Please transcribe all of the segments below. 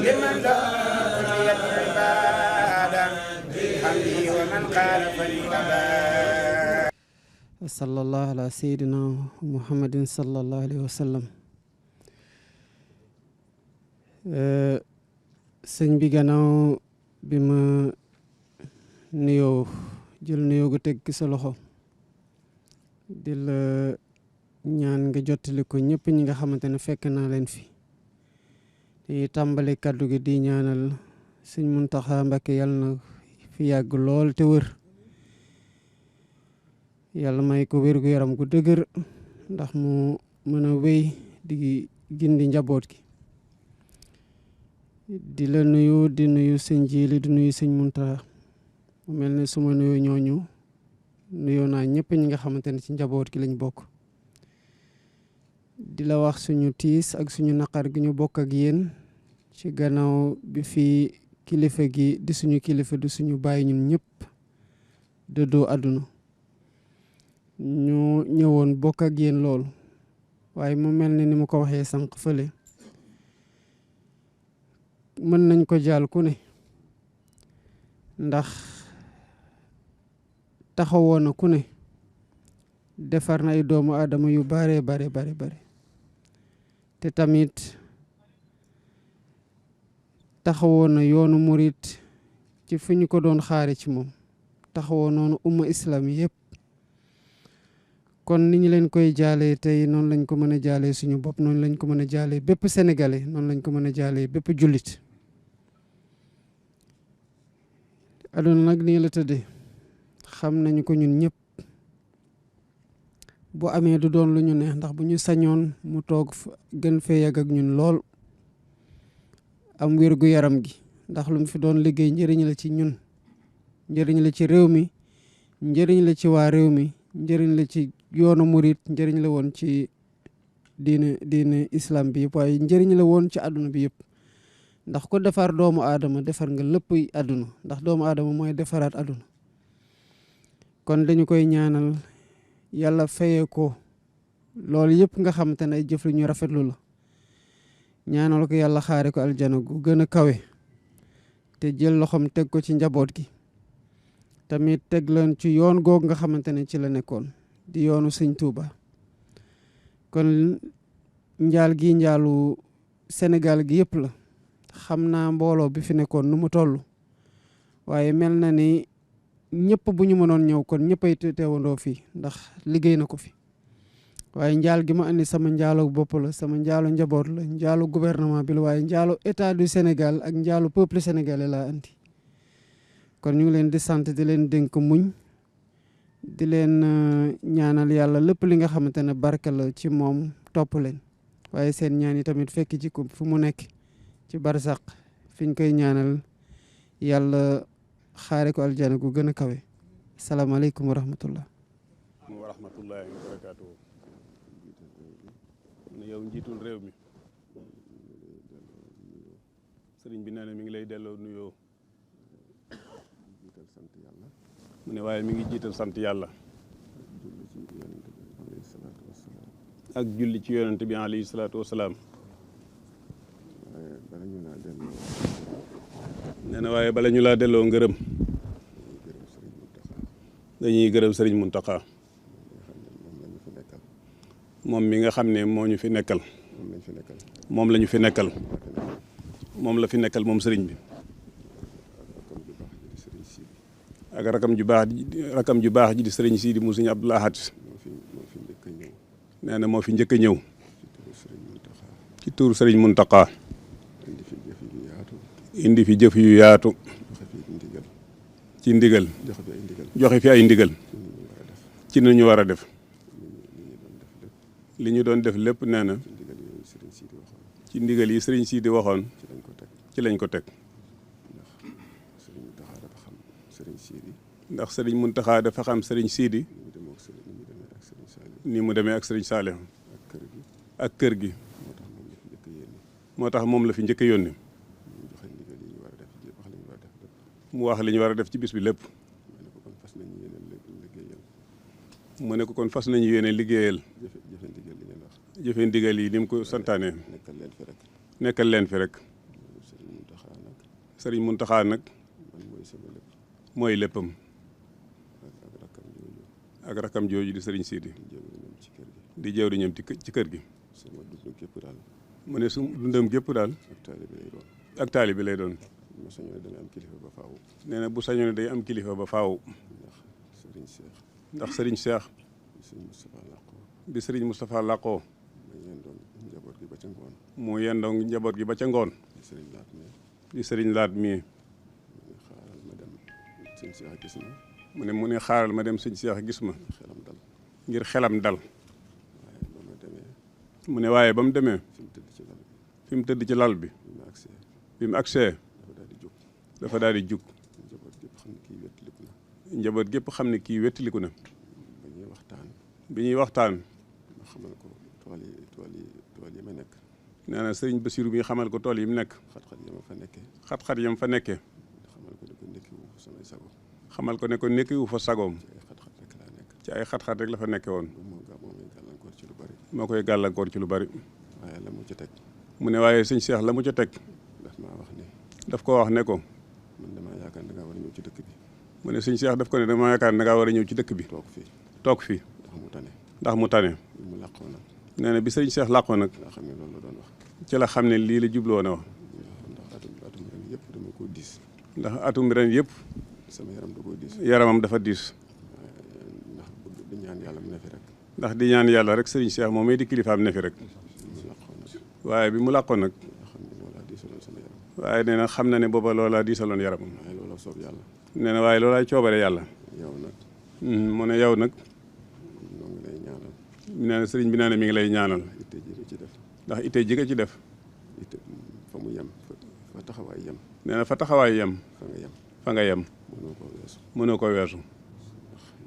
لمن له كلية عبادة حمدي ومن قال فليبا. صلى الله على سيدنا محمد صلى الله عليه وسلم. sëñ bi gannaaw bi ma nuyoo jël nuyoo gu teg ci sa loxo di la ñaan nga jottali ko ñëpp ñi nga xamante ne fekk naa leen fi di tàmbali kàddu gi di ñaanal sëñ Muntaxa Mbakke yàlla na fi yàgg lool te wër yàlla may ko wér gu yaram gu dëgër ndax mu mën a wéy di gindi njaboot gi di la nuyu di nuyu sëñ Jili di nuyu sëñ Muntaxa mu mel ne suma nuyu ñooñu nuyoo naa ñëpp ñi nga xamante ne ci njaboot gi lañ bokk di la wax suñu tiis ak suñu naqar gi ñu bokk ak yéen ci gannaaw bi fi kilifa gi di suñu kilifa di suñu bàyyi ñun ñëpp dëddoo àdduna ñu ñëwoon bokk ak yéen loolu waaye mu mel ne ni mu ko waxee sànq fële mën nañ ko jaal ku ne ndax taxawoon na ku ne defar na ay doomu aadama yu bare te tamit taxawoon na yoonu murit ci fu ñu ko doon xaare ci moom taxawoon noonu umma islam yëpp kon ni ñu leen koy jaalee tey noonu lañ ko mën a jaalee suñu bopp noonu lañ ko mën a jaalee bépp sénégalais noonu lañ ko mën a jaalee bépp jullit aduna nag nii la tëddee xam nañu ko ñun ñëpp bu amee du doon lu ñu neex ndax bu ñu sañoon mu toog gën fee yàgg ak ñun lool am wér gu yaram gi ndax lu mu fi doon liggéey njëriñ la ci ñun njëriñ la ci réew mi njëriñ la ci waa réew mi njëriñ la ci yoonu murit njëriñ la woon ci diine islam bi yëpp waaye njëriñ la woon ci àdduna bi yëpp ndax ko defar doomu aadama defar nga lépp àdduna ndax doomu aadama mooy defaraat àdduna kon dañu koy ñaanal yàlla fayee ko loolu yëpp nga xamante ne ay jëf lu ñu rafetlu la ñaanal ko yàlla xaare ko aljana gu gën a kawe te jël loxoom teg ko ci njaboot gi tamit teg leen ci yoon googu nga xamante ne ci la nekkoon di yoonu sëñ Tuuba kon njaal gi njaalu Sénégal gi yëpp la xam naa mbooloo bi fi nekkoon nu mu toll waaye mel na ni ñëpp bu ñu mënoon ñëw kon ñëpp ay teewandoo fii ndax liggéey na ko fi waaye njaal gi ma andi sama njaalu bopp la sama njaalu njaboot la njaalu gouvernement bi la waaye njaalu état du Sénégal ak njaalu peuple sénégalais laa andi kon ñu ngi leen di sant di leen dénk muñ di leen ñaanal yàlla lépp li nga xamante ne barke la ci moom topp leen waaye seen ñaan yi tamit fekk ci ko fu mu nekk ci barsaq fi ñu koy ñaanal yàlla xaare ko aljana gu gën a kawe salaamaaleykum wa rahmatullah wa rahmatullahi wa barakaatu yow njiitul réew mi sëriñ bi nee na mi ngi lay delloo nuyoo mu ne waaye mi ngi jiital sant yàlla ak julli ci yonent bi alayhi salaatu wasalaam nee na waaye bala ñu laa delloo ngërëm dañuy gërëm sëriñ Muntaxa moom mi nga xam ne moo ñu fi nekkal moom la ñu fi nekkal moom la fi nekkal moom sëriñ bi ak rakam ju baax ji di sëriñ Sidi mu sëriñ Abdou Lahad nee na moo fi njëkk a ñëw ci tuur sëriñ Muntaxa indi fi jëf yu yaatu ci ndigal joxe fi ay ndigal ci nu ñu war a def li ñu doon def lépp nee na ci ndigal yi sëriñ Sidi waxoon ci lañ ko teg ndax sëriñ Muntaxa dafa xam sëriñ Sidi ni mu demee ak sëriñ Saalih ak kër gi moo tax moom la fi njëkk a yónni mu wax li ñu war a def ci bis bi lépp mu ne ko kon fas nañu yéene liggéeyal jëfe ndigal yi ni mu ko santaane nekkal leen fi rek sëriñ Muntaxa nag man mooy sama lépp. mooy léppam. ak rakkam jooju. ak rakkam jooju di sëriñ Sidi. di jëw di ñoom ci kër gi. di jëw di ñoom ci kër gi. sama dund gépp daal. mu ne su dundam gépp daal. ak taalibe lay doon. ak taalibe lay doon. ma sañoon dana am kilifa ba faaw. nee na bu sañoon day am kilifa ba faaw. ndax sëriñ Cheikh. ndax sëriñ Cheikh. bi sëriñ Moustapha làqoo. bi sëriñ Moustapha làqoo. ma yendoon njaboot gi ba ca ngoon. mu yendoon njaboot gi ba ca ngoon. di sëriñ Laat mi. di sëriñ Laat mii. xaaral ma dem sëñ Cheikh gis ma. mu ne xaaral ma dem sëñ Cheikh gis ma. xelam dal. ngir xelam dal. waaye ba ma demee. mu ne waaye ba mu demee. fi mu tëdd ci lal bi. fi mu tëdd ci lal bi. bi ma bi mu agsee. agsee. dafa daal di jug. njaboot gépp xam ne kii wettiliku na. njaboot gépp xam ne kii wettiliku na. ba ñuy waxtaan. bi ñuy waxtaan. ma xamal ko tool yi ma nekk. nee na sëriñ Basiru bi xamal ko tool yi mu nekk. xat-xat yi ma fa nekkee. xat-xat yam fa nekkee. xamal ko ne ko nekkiwu fa samay sago. xamal ko ne ko nekkiwu fa sagoom. ci ay xat-xat rek laa nekk. ci ay xat-xat rek la fa nekke woon. moo may gàllankoor ci lu bari. moo koy gàllankoor ci lu bari. waaye la mu ca teg. mu ne waaye sëñ Cheikh la mu ca teg. daf maa wax ne. daf ko wax ne ko. man damaa yaakaar da ngaa war a ñëw ci dëkk bi. mu ne sëñ Cheikh daf ko ne damaa yaakaar da ngaa war a ñëw ci dëkk bi. toog fii. toog fii. ndax mu tane. ndax mu tane. bi mu làqoo nag. nee na bi sëñ Cheikh làqoo nag. laa xam ne loolu la doon wax. ci la xam ne lii la jubloo na wax. ndax atum ren yëpp dama koo diis. ndax atum ren yëpp. sama yaram da koo diis. yaramam dafa diis. ndax bëgg di ñaan yàlla mu ne fi rek. ndax di ñaan yàlla rek sëriñ Cheikh moom may di kilifaam ne fi rek. mu làqoo nag. waaye bi mu làqoo nag. nga xam ne loolaa diisaloon sama yaram. waaye nee na xam na ne booba loolaa diisaloon yaramam. waaye loola soob yàlla. nee na waaye loolaay coobare yàlla. yow nag. mu ne yow nag. ñoo ngi lay ñaanal. nee na sëriñ bi nee na mi ngi lay ñaanal. itte ji nga ci def. ndax itte ji nga ci def. itte fa mu yem fa taxawaay yem. nee na fa taxawaay yem. fa nga yem. fa nga yem. mënoo koo weesu. mënoo ko weesu.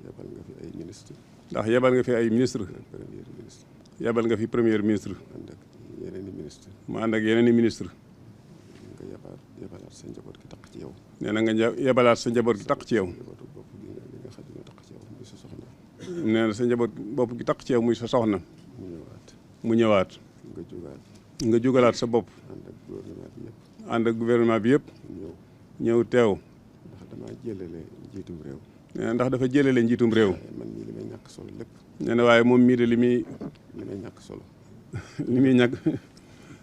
ndax yebal nga fi ay ministre. ndax yebal nga fi ay ministre. premier ministre. yebal nga fi premier ministre. ànd ak yeneen i ministre. mu ànd ak yeneen i ministre. nga yebalaat sa njaboot gi taq ci yow. nee na nga yebalaat sa njaboot gi taq ci yow. njabootu bopp gi nga xam ne taq ci yow muy sa soxna. nee na sa njaboot bopp gi taq ci yow muy sa soxna. mu ñëwaat. mu ñëwaat. nga jógaat. nga jógalaat sa bopp. ànd ak gouvernement bi yëpp. ànd ak gouvernement bi yëpp. ñëw teew. ndax damaa jëlale njiitum réew. nee na ndax dafa jëlale njiitum réew. waaye man mii li may ñàkk solo lépp. nee na waaye moom mii de li muy. li may ñàkk solo. li muy ñàkk.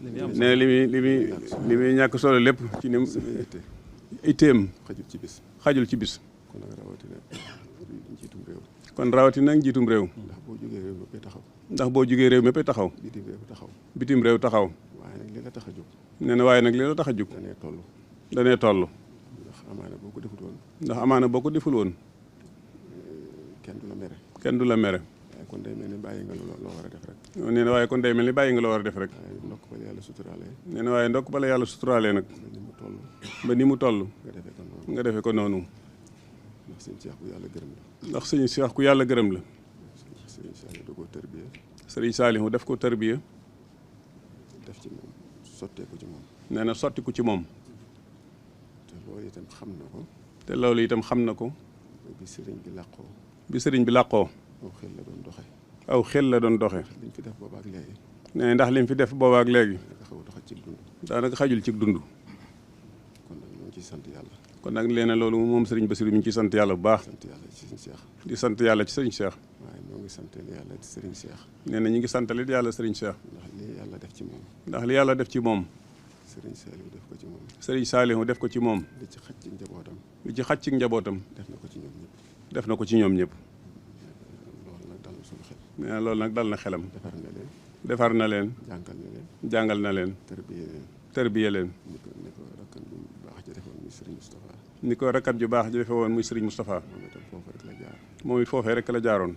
nee na li muy ñàkk solo lépp. ci ni mu itteem. xajul ci bis. xajul ci bis. kon nag rawatina njiitum réew. kon rawatina njiitum réew. ndax boo jógee réew méppay taxaw. ndax boo jógee réew méppay taxaw. bitim réew taxaw. bitim réew taxaw. waaye nag li la tax a jóg. nee na waaye nag li la tax a jóg. danee toll. danee toll. ndax amaana boo ko defut woon. ndax amaana boo ko deful woon. kenn du la mere. kenn du la mere. waaye kon day mel ni bàyyi nga loo war a def rek. nee na waaye kon day mel ni bàyyi nga loo war a def rek. waaye ndokk ba la yàlla suturaalee. nee na waaye ndokk ba la yàlla suturaalee nag. ba ni mu toll. ba ni mu toll. nga defee ko noonu. nga defee ko noonu. ndax sëñ Cheikh ku yàlla gërëm la. ndax sëñ Cheikh ku yàlla gërëm la. sëñ Saliou da koo tërbiye. sëriñ Saliou def ko tërbiye. def ci moom sotteeku ci moom. nee na sottiku ci moom. te loolu itam xam na ko. te loolu itam xam na ko. bi sëriñ bi làqoo. bi sëriñ bi làqoo. aw xel la doon doxe. aw xel la doon doxe. liñ fi def boobaak léegi. nee ndax lim fi def boobaak léegi. daanaka xaw a ci dund. daanaka xajul ci dund. kon nag ñoo ngi ciy sant yàlla. kon nag nee na loolu moom sëriñ Bassirou mi ngi ciy sant yàlla bu baax. sant yàlla ci sëriñ Cheikh. di sant yàlla ci sëriñ Cheikh. waaye ñoo ngi santal yàlla ci sëriñ Cheikh. nee na ñu ngi santalit yàlla sëriñ Cheikh. ndax li yàlla def ci moom. ndax li yàlla def ci moom. sëriñ Saliou def ko ci moom. sëriñ Saliou def ko ci moom. li ci xaj ci njabootam. li ci xaj ci njabootam. def na ko ci ñoom ñëpp. def na ko ci ñoom ñëpp. loolu nag dal na suñu xel. nee na loolu nag dal na xelam. defar na leen. defar na leen. jàngal na leen. jàngal na leen. tërbiye leen. tërbiye leen. ni ko rakkam bu baax ji defe woon muy sëriñ Moustapha. ni ko rakkam ju baax ji defe woon muy sëriñ Moustapha. moom itam foofu rek la jaar. moom it foofee rek la jaaroon.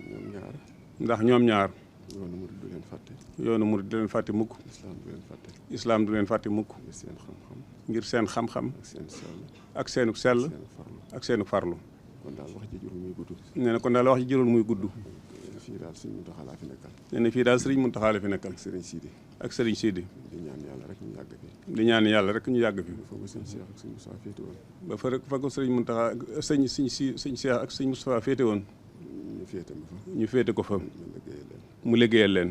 ñoom ñaar. ndax ñoom ñaar. yoonu murid du leen fàtte. yoonu murid du leen fàtte mukk. islam du leen fàtte. islam du leen fàtte mukk. ngir seen xam-xam. ngir seen xam-xam. ak seen sell. ak seenu sell. seen farlu. ak seenu farlu. kon daal wax ji jurul muy gudd. nee na kon daal wax ji jërul muy gudd. fii daal sëriñ Mountakha laa fi nekkal. nee na fii daal sëriñ Mountakha la fi nekkal. ak sëriñ Sidi. ak sëriñ Sidi. di ñaan yàlla rek ñu yàgg fi. di ñaan yàlla rek ñu yàgg fi. foofu sëñ Cheikh ak sëñ Moustapha féete woon. ba fa ko sëriñ Mountakha sëñ Cheikh ak sëñ Moustapha féete woon. ñu féete ma fa. ñu féete ko fa. ñu liggéeyal leen. mu liggéeyal leen.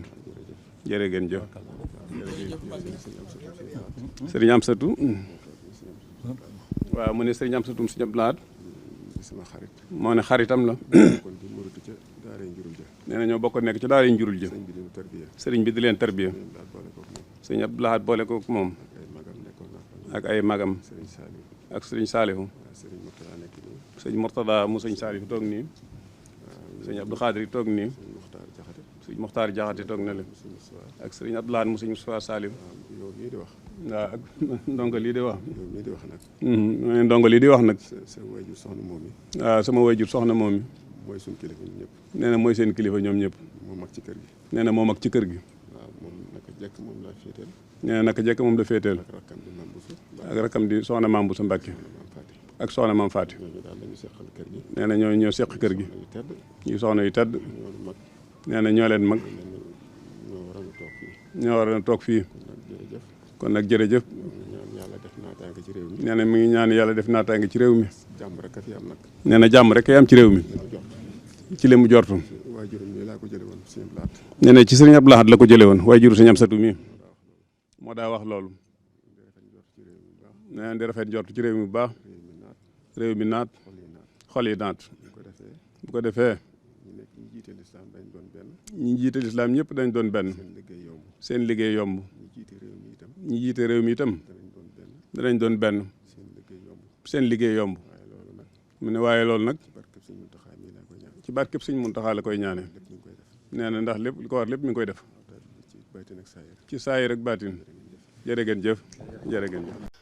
jërë ngeen jëf. sëriñ Amsatou waaw mu ne sëriñ Amsatou sëriñ Abdou Lahad di sama xarit. moo ne xaritam la. kon di murutu ca daara njurul ja. nee na ñoo bokk nekk ci daara njurul ja. sëriñ bi di leen tarbiya. sëriñ bi di leen tarbiya. sëriñ Abdou Lahad boole ko moom. ak ay magam. sëriñ Saliou. ak sëriñ Saliou. sëriñ Mourtada nekk nii. sëriñ Mourtada mu sëriñ Saliou toog nii. sëriñ Abdou Khadir toog nii. sëriñ Mokhtar Jaxate toog na leen. ak sëriñ Abdou Lahad mu sëriñ Moustapha Saliou. yow mii di wax. waaw ak ndongo lii di wax. yow mii di wax nag. ndongo lii di wax nag. sa wayjur soxna moom mi. waaw sama wayjur soxna moom mi. mooy suñu kilifa ñun ñëpp. nee na mooy seen kilifa ñoom ñëpp. moo mag ci kër gi. nee na moo mag ci kër gi. waaw moom naka jekk moom laa féeteel. nee na naka jekk moom la féeteel. ak rakkam di Mame Bousso. ak rakkam di soxna Mame Bousso Mbacke. ak soxna Mame Faty. ñooñu daal lañu seqal kër gi. nee na ñoo seq kër gi. ñu soxna yu tedd. nee na ñoo leen mag. ñoo waroon a toog fii. kon nag jërëjëf. nee na mi ngi ñaan yàlla def naataange ci réew mi. jàmm rek a fi am nag. nee na jàmm rek a am ci réew mi. ci li mu jortu. waajuram nii laa ko jëlee woon sëñ Abdou Lahad. nee na ci sëriñ Abdou Lahad la ko jëlee woon waajuru sëñ Amsatou mi moo daa wax loolu. nee na di rafet jortu ci réew mi bu baax. réew mi naat. xol yi naat. bu ko defee. ñi jiite lislaam ñëpp dañ doon benn. seen liggéey yomb. ñi jiite réew mi itam. danañ doon benn. seen liggéey yomb. mu ne waaye loolu nag. ci barkeb Sëñ Muntaxa la koy ñaane. nee na ndax lépp li ko war lépp mi ngi koy def. ci saayir ak baatin. jërë ngeen jëf. jërë ngeen jëf.